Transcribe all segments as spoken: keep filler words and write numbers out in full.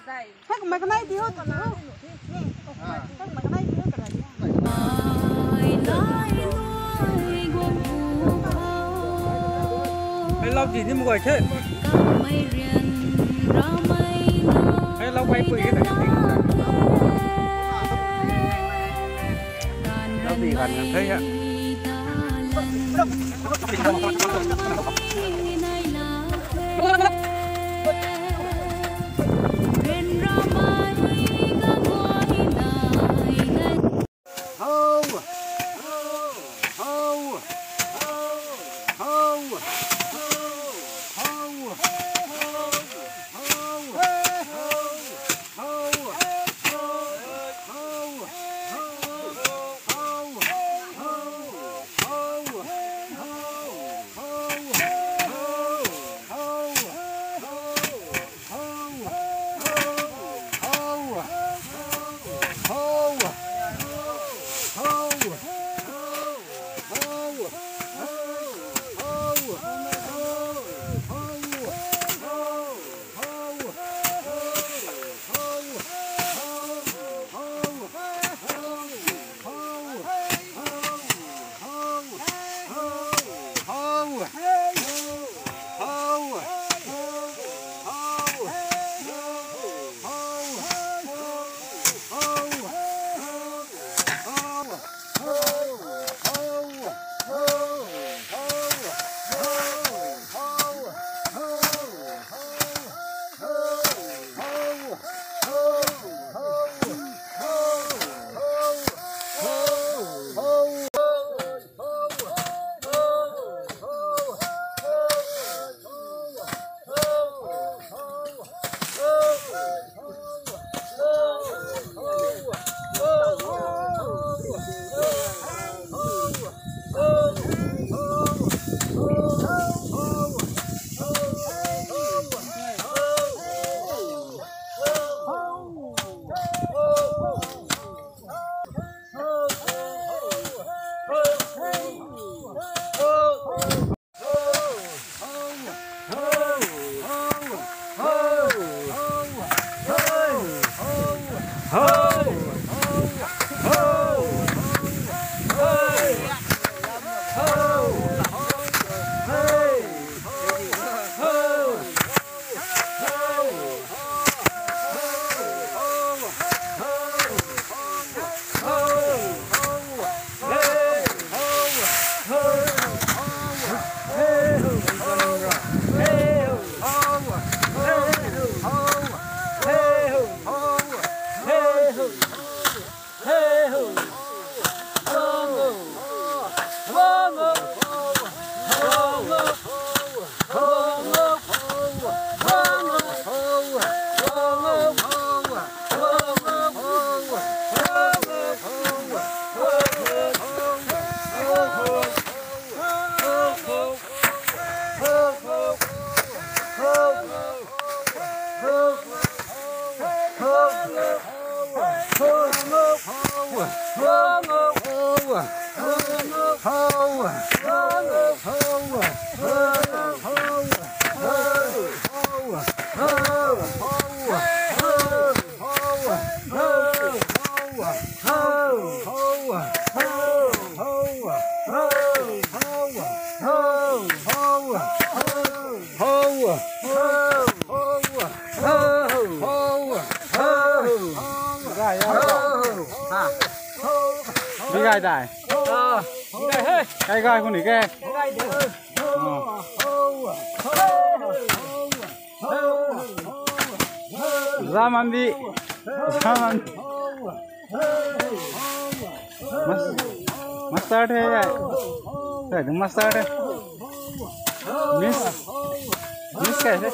Hei, kumna kanei di ho, tu di ho. Hei, kumna kanei di ho, ta ra di. Hei, lau di ni mguay the. Hei, lau pai pui ke ta. Lau di kan kan the ya. Bi gai dai. Gai gai khou ni ke. Zaman di. Zaman. Mas-, master the ya. Hai, master the. Miss. Miss kai the.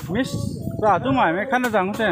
Miss, sa tu mai me khan na jang se.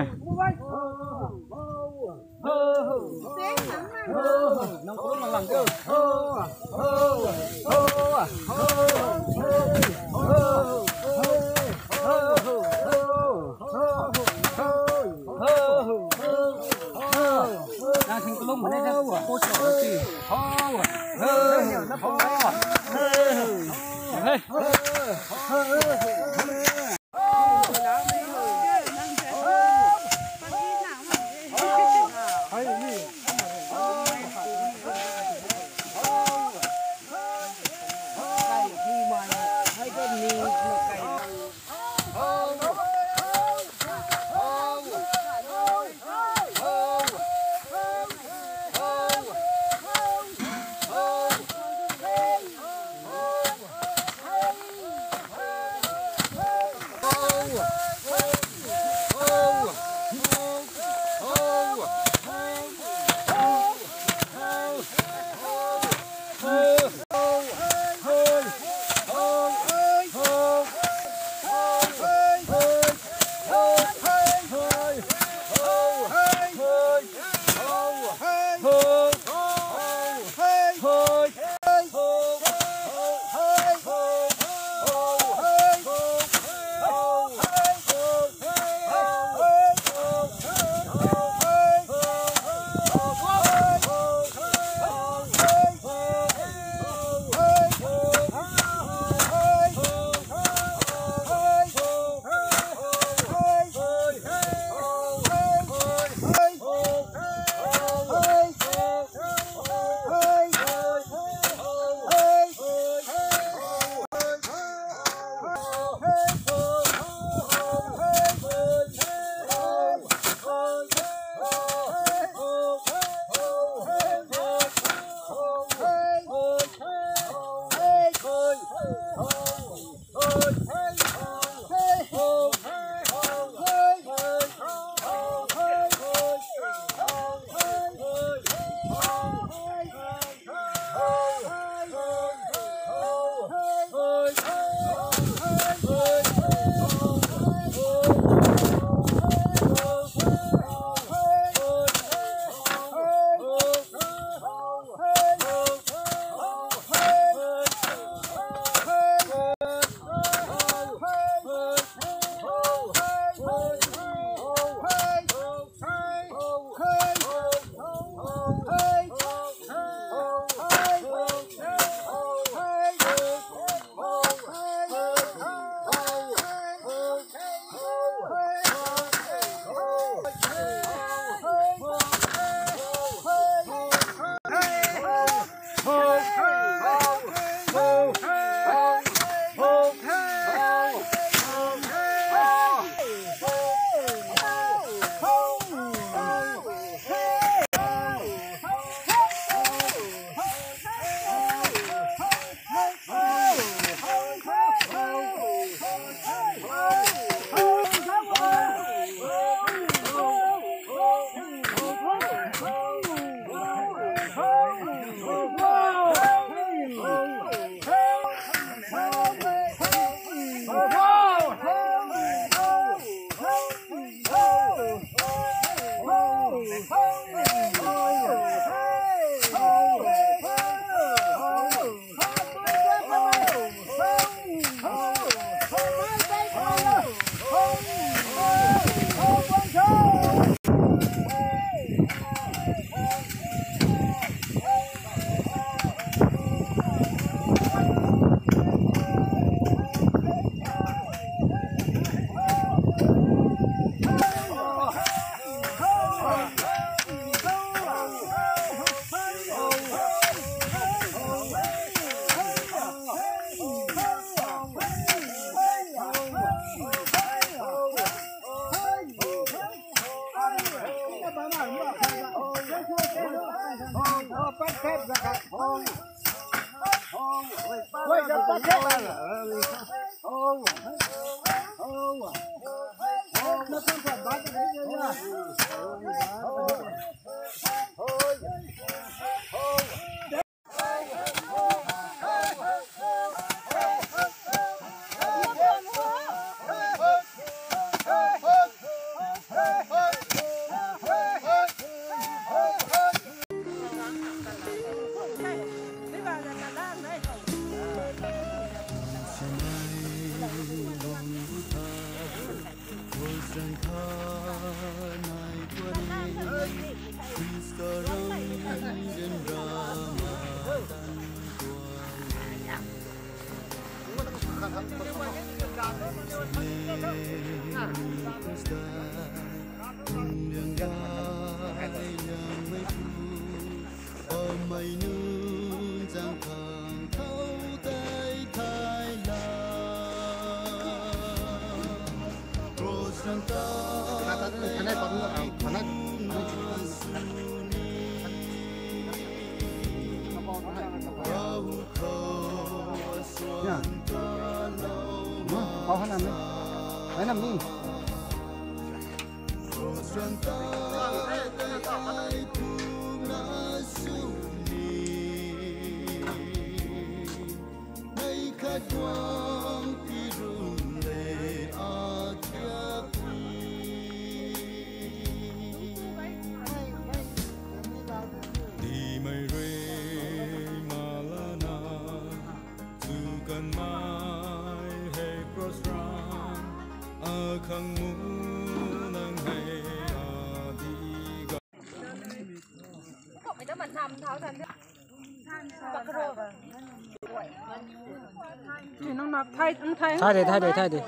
Thay de, thay de, thay de.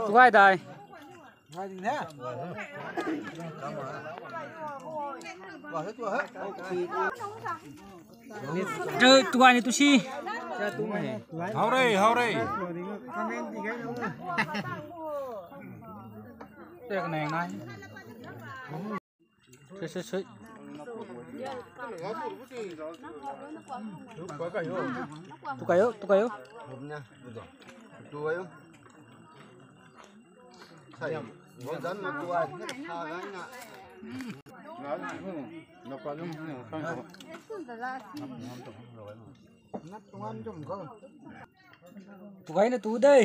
Tuai dai. Tuai ni tu si. Hau re, hau re. Sui, sui, sui. Tukai o, tukai o. Tukai na tu de.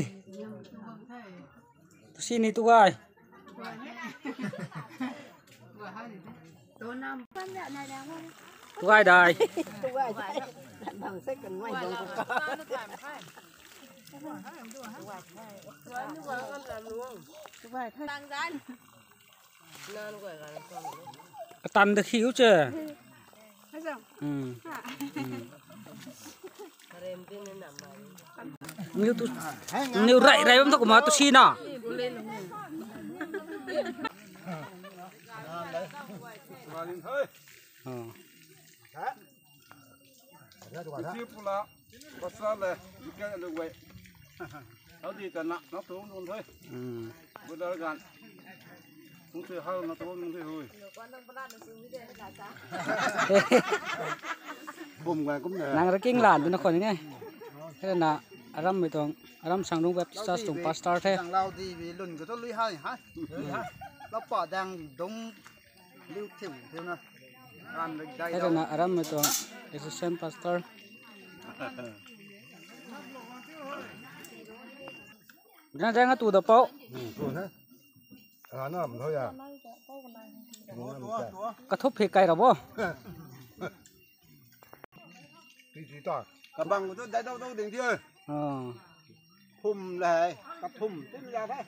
Tu si ni tukai. Tukai dai. Katan da khiu che. Niu tu, niu rai rai bam tho kumna tu si na. Pula, pasal le, ikan ada wei. Tau di ta na, na tu nung thui. Budar gan. Nung thui hau na tu nung thui hui. Bum gai kum na. Nang ra king lan tu na khon nge. Hei na aram mei tuang, aram Sangrung Baptist Church tuang pastor the. Dang lau di bi lun ko tu lui hai ha. Lau pa dang dong. Hei na aram mei tuang assistant pastor. Gana jang atu da pau. Kathup phi kai ra bo. Kabang tu dai dau dau ding di. Phum le, kaphum tu ya the.